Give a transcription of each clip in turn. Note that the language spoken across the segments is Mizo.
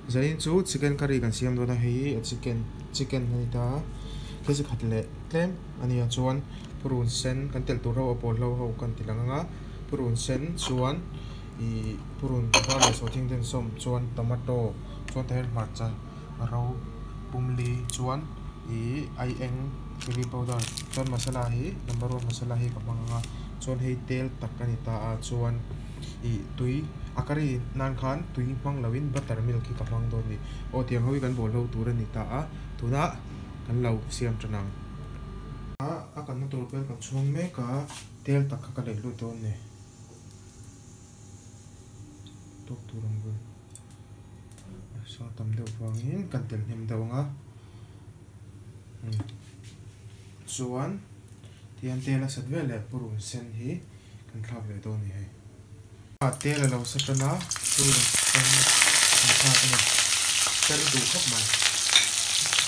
Zanin chu chicken curry kan siam dawn a hei hi chicken chicken a ni ta a kg khat leh tlem a nia chuan purun sen kan telh tur ho a pawl hlo ho kan ti lang ang a purun sen chuan ih purun var leh sawhthing den sawm chuan tomato chuan tah hian hmarcha ro pumli chuan ih aieng chilli powder chuan masala hi number one masala hi ka hmang ang a chuan hei tel tak a ni ta a chuan ih tui a curry nan khan tui hmang lo in butter milk hi ka hmang dawn a ni aw tiang ho hi kan bawl ho tur a ni ta a tunah kan lo siam tan ang. A kanna tur bel kan chhung mek a tel tak kha ka leih lut dawn a ni tawk tur ang bul a sa tam deuh vangin kan tel hnem deuh ang a chuan tihian tel a sat veleh purun sen hi kan thlak leh dawn a ni hei. A tel a lo sa tan a, purun sen kan thlak a ni. Sen duh khawp mai.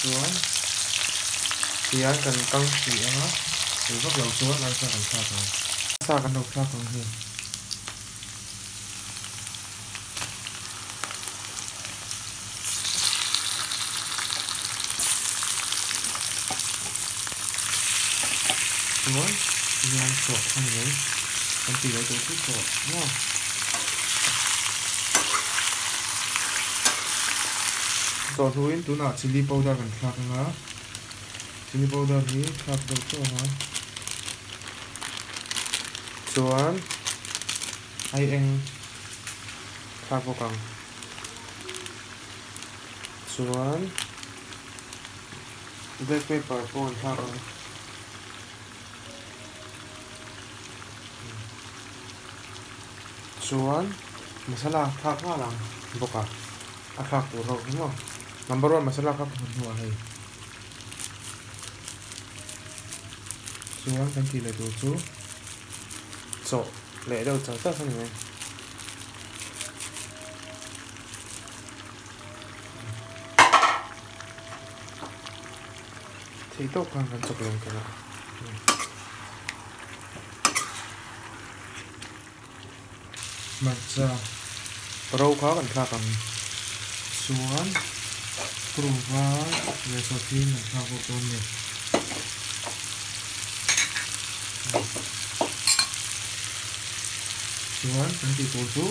Chuan tihian kan kang hrih ang a, hrih vak lo chuan arsa kan thlak ang. Arsa kan lo thlak ang hei. Chuan tihian chawh a ni mai kan tih leh tur chu chawh maw. Chawh hnuin tunah chilli powder kan thlak ang a, chilli powder hi thlak deuh tawh ang a chuan aieng thlak bawk ang chuan black pepper pawh an thlak ang chuan masala thlak nghal ang bawk a a thlak tur ho hi maw number one masala kha ka hmu hnuah hei chuan kan tih leh tur chu chawh leh deuh char char a ni mai. Thei tawk khan kan chawk leng tawh a. Hmarcha ro kha kan thlak ang chuan purun var leh sawhthing kan thlak bawk dawn a ni. Chuan kan tih tur chu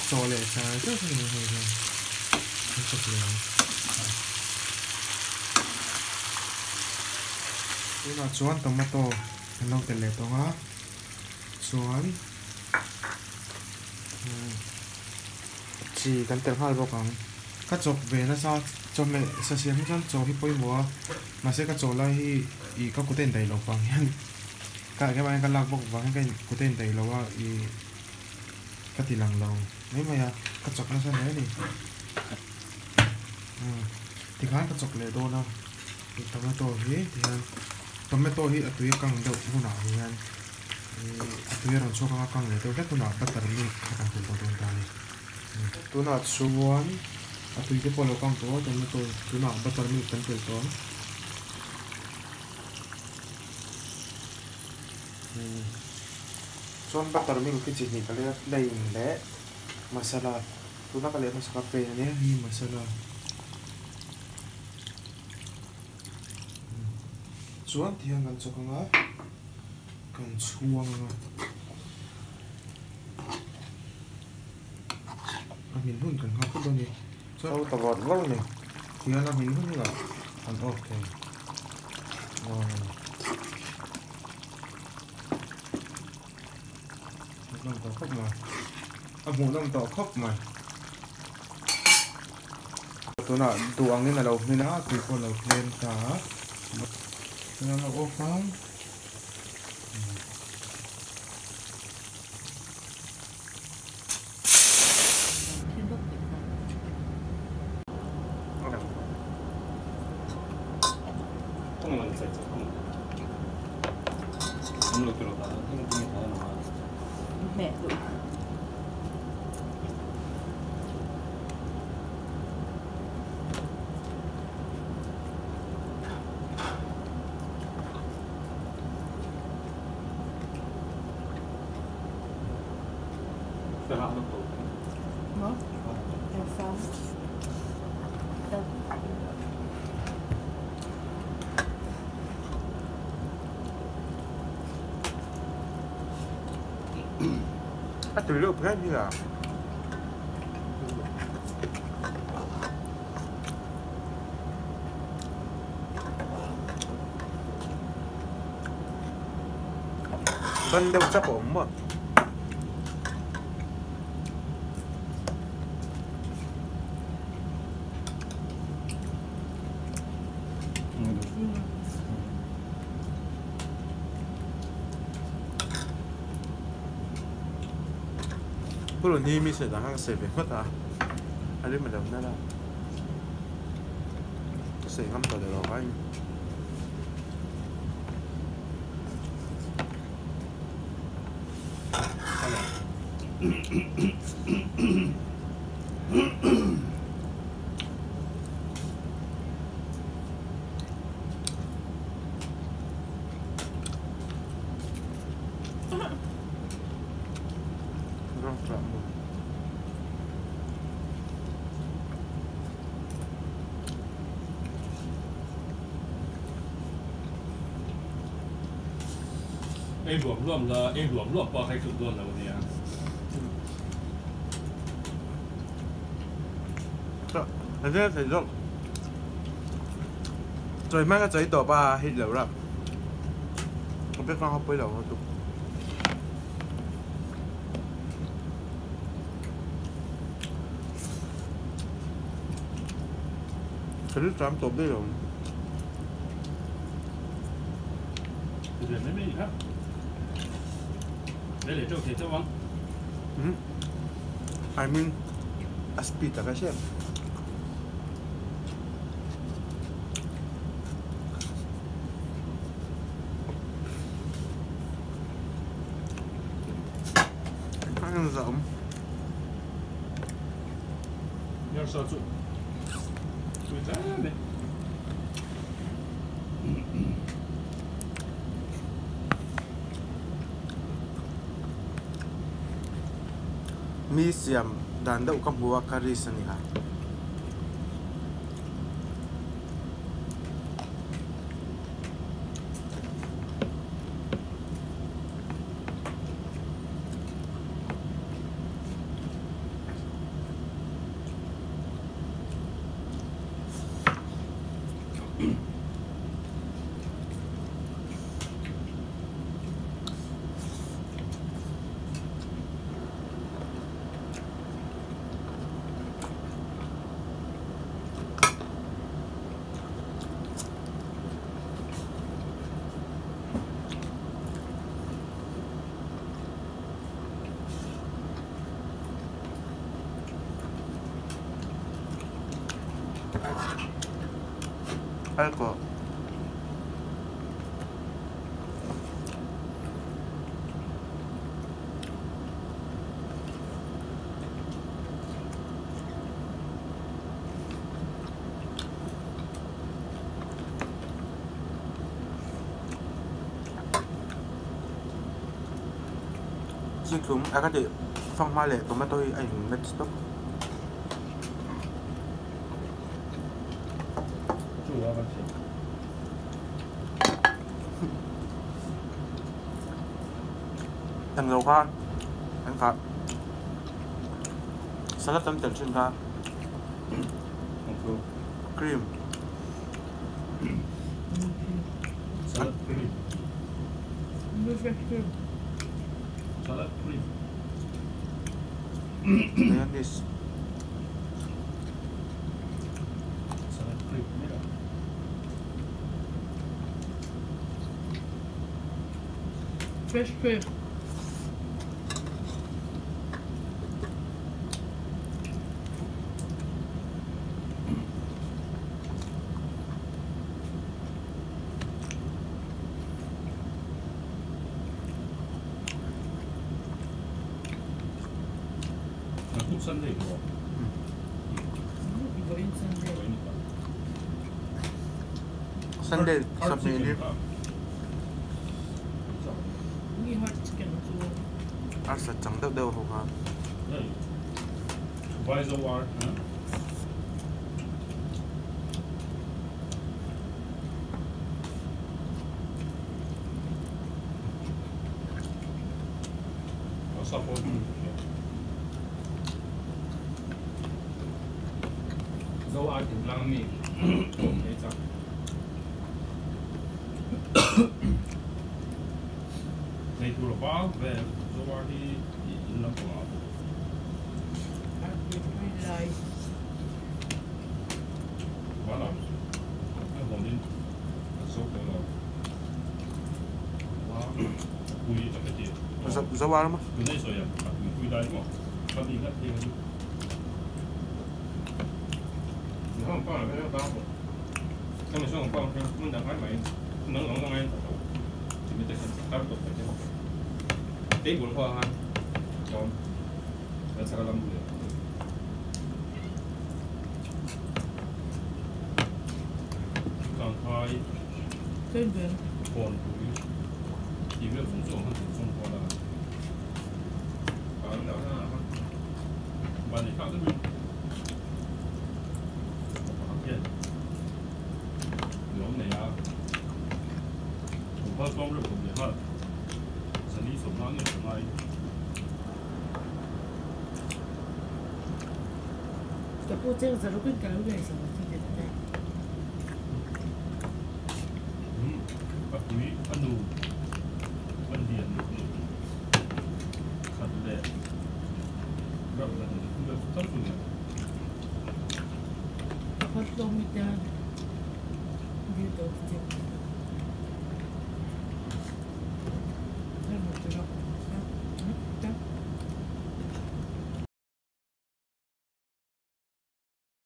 chaw leh char char kha ni mai hei hian kan chawk leh ang. Tunah chuan tomato kan lo telh leh tawng a chuan chi kan telh nghal bawk ang. Ka chawk ve nasa chawhmeh sa siam hi chuan chaw hi pawimawh a mahse ka chaw lai hi ih ka kut a indaih loh vang hian ka engemaw hian ka lak bawk vang hian ka kut a indaih lo a ih ka ti lang lo mai mai a ka chawk nasa hle a ni tikhan ka chawk leh dawn a tomato hi tihian tomato hi a tui a kang deuh hunah hian ih a tui a rawn chhuak ang a kang leh deuh hlek hunah butter milk kha kan telh tawh dawn ta a ni. Tunah chuan a tui te pawh a lo kang tawh a tomato tunah butter milk kan telh tawh ang. Chuan butter milk hi chi hnih ka lei a plain leh masala tuna ka leh hmasa kha plain a nia hei masala chuan tihian kan chawk ang a kan chhuang ang a. A hmin hun kan nghak phawt dawn a ni. Chuan a ta vawt vawt a ni. Tihian a hmin hun hunah an off thei dawn a ni. Hmuhnawm tawh khawp mai. A hmuhnawm tawh khawp mai. Tunah duh angin a lo hmin a, tui pawh a lo tlem ta a. Tunah a lo off a. A tui deuh phian hi a. Ban deuh chak a awm maw? Purun hi mi sawi dan kha ka sawi ve ngawt a, a rim a lo nalh a, ka sawi ngam tawh lo a in. Ei luam luam la, ei luam luam pawh a khai tluk dawn lo a nia. A zel thei zawk. Chawi hmang a chawi tawp a hit lo rap. A background a pawi lo lutuk. Ka rilru tam tawp daih lo. I mean a speed a ka hriat. Mi siam dan deuh ka hmu a ka risk a ni a. Alko. Zikhlum a ka tih fanghma leh tomato hi a in match tawp. Englo kha an kah salad an tel thin kha cream mayonnaise. Fresh cream. Sunday maw? Vawiin Sunday. Sunday sawmhnih ni. Mi hot chicken chu. Arsa chang deuh deuh ho kha. Zo ar thingtlang ami ei chak. Nei tur a vang vel zo ar hi in lam pangah a bawk. Ar pui pui lai. Vanah a hawnin a zo tawh lo. A pui a heti. Zo ar maw? Tunei sawi a pui pui lai maw? Ka mi ngat phei kha chu. Ka pu cheng zarukin ka lo ngaihsak ang che tih te. A pui a nu a lian khat leh rap dan vel chu tam chu ni. A phawt tlawm mi te dil to ti che.